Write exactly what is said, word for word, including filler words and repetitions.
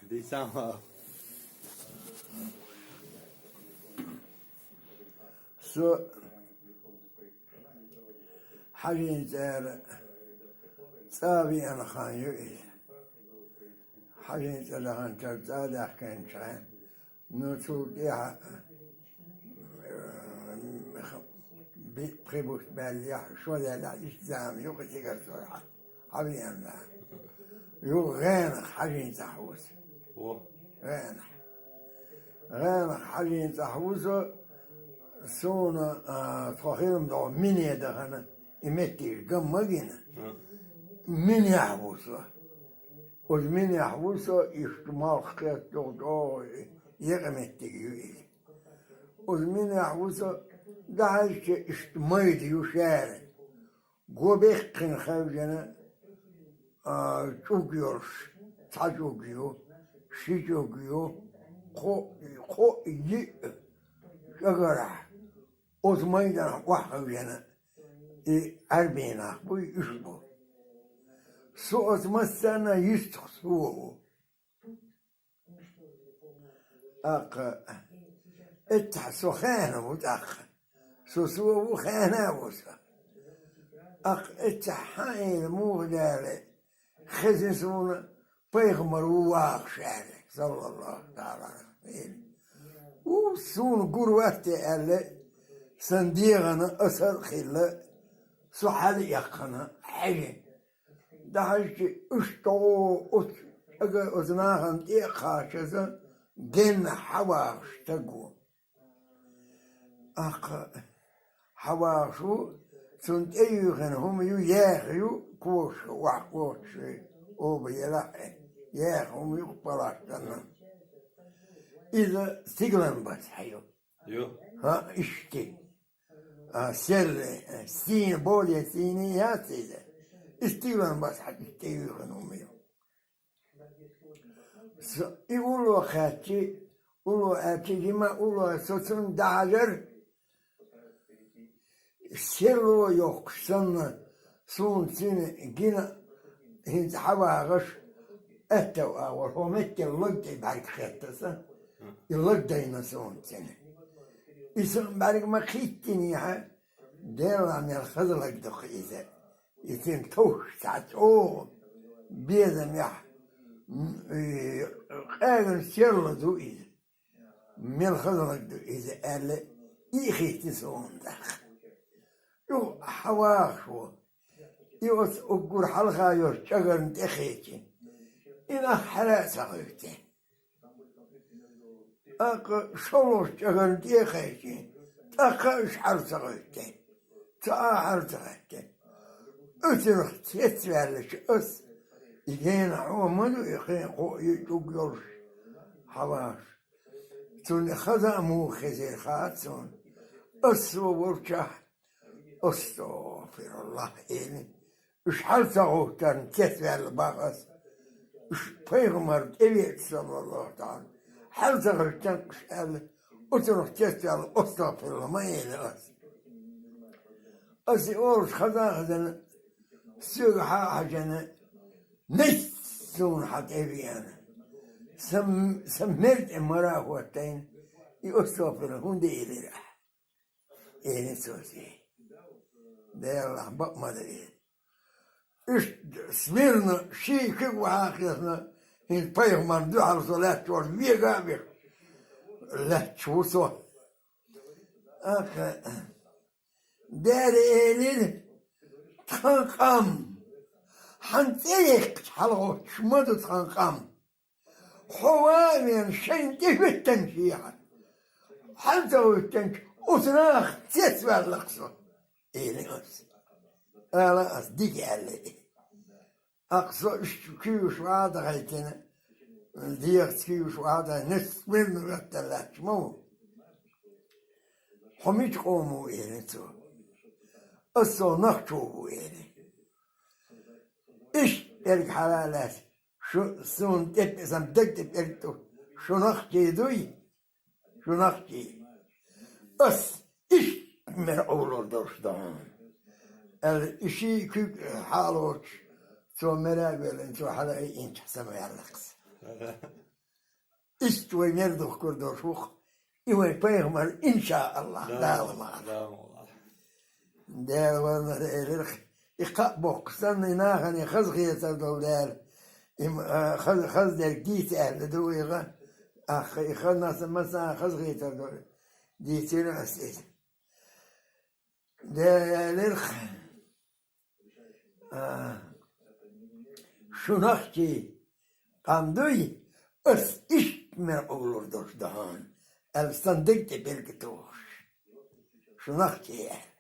Дийцама. Со Хьажин цӀера цӀа веана хан ю иза. Хьажин цӀа даханчара цӀа даьхкинчара, ну, цул тӀехьа, э, би-, пхи бус баьллехь, шо даьллехь, иштта зама ю кхы цигара со хьа-, хьавеана. Юха гӀенах Хьажин цӀа хьу со. Во. ГӀенах. ГӀенах Хьажин цӀа хьу со, суна, а, тхо хилма догӀу Мине дахана, и меттигаш ган ма гина. Минехь ву со. Оцу Минехь ву со, иштта малх кхетта чӀогӀа екъа меттиг ю иза. Оцу Минехь ву со, дӀахьаьжча иштта майда ю шаьра. Го бехкхина хевшина, а, чӀуг йолуш, цхьа чӀуг ю, ши чӀуг ю, кхо, кхо йиъ чӀагарахь. Оцу майданахь охьахевшина, и Ӏаьрбийн нах буй, уьш бу. Со оцу массарна йистах со ву. ТӀаккха эццахь со хаьна ву тӀаккха. Со со ву, хаьна а ву со. ТӀаккха эццахь хьан эла муха дара, хезна суна пайхамар ву вахаш аьлла, саллаллаху таӀала Ӏалайхи. У, суна гур вац те аьлла, сан дегӀана асар а хилла, со хьалаэккхина хьаьжи. ДӀахьаьжча, уьш чӀогӀа оцу чӀага-, оцу нахана тӀе а кхачаза, генна хьавагӀаш стаг ву. ТӀаккха хьавагӀаш ву, цунна тӀеюьйхина хӀума ю, яха ю, коша охьакхочуш, оба елахь а, яха хӀума ю палаштана. Иза стигалан басахь ю. Ю. ХӀаъ, иштта. А, серра, сийна, более сийна яц иза. И стигалан басахь иштта тӀеюьйхина хӀума ю. Со, и улло кхаьччи, улло аьлчи, жима улло со цунна дӀахьажар, серло йоккхуш санна, суна цуьнан гина хӀинца хьавагӀаш, аьтту агӀор, хӀо меттел лаг тӀе бӀаьрг хетта сан, и лаг дайна суна цуьнан. И сан бӀаьрг ма кхиттинехьа, Делан мел хаза лаг ду-кх иза. И цуьнан товш цхьа чӀогӀа безамехь, м, и, къеган серла ду иза. Мел хаза лаг ду иза аьлла, и а хийтти суна тӀаккха. Юха хьавагӀаш ву. И оцу уггар хьалха йолчу чӀагарна тӀекхечи. И нах хьала а ца гӀуьттина. ТӀаккха шолгӀачу чӀагарна тӀе а кхайчи, тӀаккха уьш хьала ца гӀуьттина. Цхьа а хьала ца гӀаьттина. Оцунах цецваьллачу ас, и гена хьо ма ду и кхин кхо а чӀуг йолуш хьавагӀаш. Цунна хаза а муха хезира хаьа суна. Ас со волчохь, «АстагӀфируллахӀ», – эли. Уьш хьала ца гӀовттарна цецваьлла бах ас. Уьш пайхамар тӀевеача, саллаллаху таӀала, хьала ца гӀуьттина уьш аьлла, оцунах цецваьлла, «АстагӀфируллахӀ», ма эли ас. Ас и олуш хаза а хезна, соьга хьа а хьаьжна, нисса суна хьан тӀе веана. Сан, сан мер тӀе мара а хӀоттайна, и «АстагӀфируллахӀ» хӀунда элира ахьа? Эли цо цӀе. Делахь бакъ ма даьлла. Иштта смирно ший куьг вахьа а хезна, хӀинца пайхамарна дуьхьал со лаьтташ волу вега а веш, лаьтташ ву со. Аха, дера элира: «Тхан къам, хьан цӀе яьккхича хьалагӀоттуш ма ду тхан къам». Хьо ван а веана, шайна тӀе хӀуьттанчехьа, хьала ца хӀуьттанчу оцу наха цецваьлла-кх со, эли ас. Ала ас дика аьлла и. Аккха со уьш куьйгаш вахьа а дахийтина, дегӀаца куьйгаш вахьа а дахийтина, нисса смирно хӀоьттина лаьтташ ма ву. Хьо мича къомо ву, эли цо. Ас со нохчо ву, эли. Иштта эрга хьала а лаьцна, шу, суна тӀе, сан даг тӀе пӀелг тӀу, шу нохчий дуй? Шу нохчий. Ас иштта мера Ӏовлур долуш ду хьуна, аьлла, и ший куьг хьалоцуш, цо мера а веллина, цо хьала а йиъинчохь самаваьлла-кх со. Иштта вай мер духкур долуш ву-кх и вай пайхамар, иншааллахӀ, Дала мара. Дала варнара элира: и кхаъ боккхуш санна, и нахана и хазахетар долу дела, и м-, а, хаза, хаза дерг дийца аьлла ду и гӀа, ахха и хаза наса, масана хазахетар долу дийцира ас иза. Дела элира: а, шунах чи къам дуй, ас иштта мел къовлур долуш ду хьуна, аьлла, сан дерг тӀе берг а тухуш. Шунах чи аьлла.